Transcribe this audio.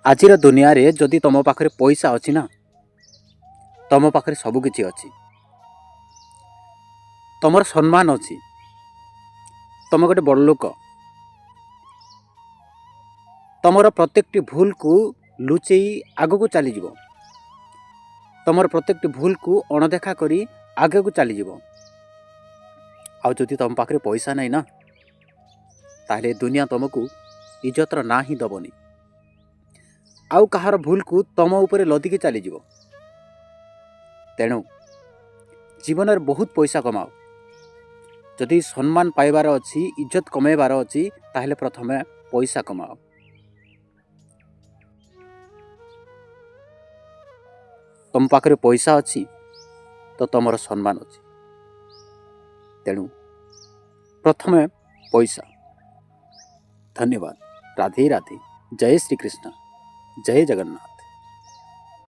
ଆଜିର ଦୁନିଆରେ ଯଦି ତୁମ ପାଖରେ ପଇସା ଅଛି ନା, ତୁମ ପାଖରେ ସବୁକିଛି ଅଛି। ତୁମର ସମ୍ମାନ ଅଛି, ତୁମେ ଗୋଟେ ବଡ଼ ଲୋକ। ତୁମର ପ୍ରତ୍ୟେକଟି ଭୁଲକୁ ଲୁଚେଇ ଆଗକୁ ଚାଲିଯିବ, ତୁମର ପ୍ରତ୍ୟେକଟି ଭୁଲକୁ ଅଣଦେଖା କରି ଆଗକୁ ଚାଲିଯିବ। ଆଉ ଯଦି ତୁମ ପାଖରେ ପଇସା ନାହିଁ ନା, ତାହେଲେ ଦୁନିଆ ତୁମକୁ ଇଜ୍ଜତର ନାଁ ହିଁ ଦେବନି, ଆଉ କାହାର ଭୁଲକୁ ତୁମ ଉପରେ ଲଦିକି ଚାଲିଯିବ। ତେଣୁ ଜୀବନରେ ବହୁତ ପଇସା କମାଅ। ଯଦି ସମ୍ମାନ ପାଇବାର ଅଛି, ଇଜ୍ଜତ କମେଇବାର ଅଛି, ତାହେଲେ ପ୍ରଥମେ ପଇସା କମାଅ। ତୁମ ପାଖରେ ପଇସା ଅଛି ତ ତୁମର ସମ୍ମାନ ଅଛି। ତେଣୁ ପ୍ରଥମେ ପଇସା। ଧନ୍ୟବାଦ। ରାଧେ ରାଧେ। ଜୟ ଶ୍ରୀକୃଷ୍ଣ। ଜୟ ଜଗନ୍ନାଥ।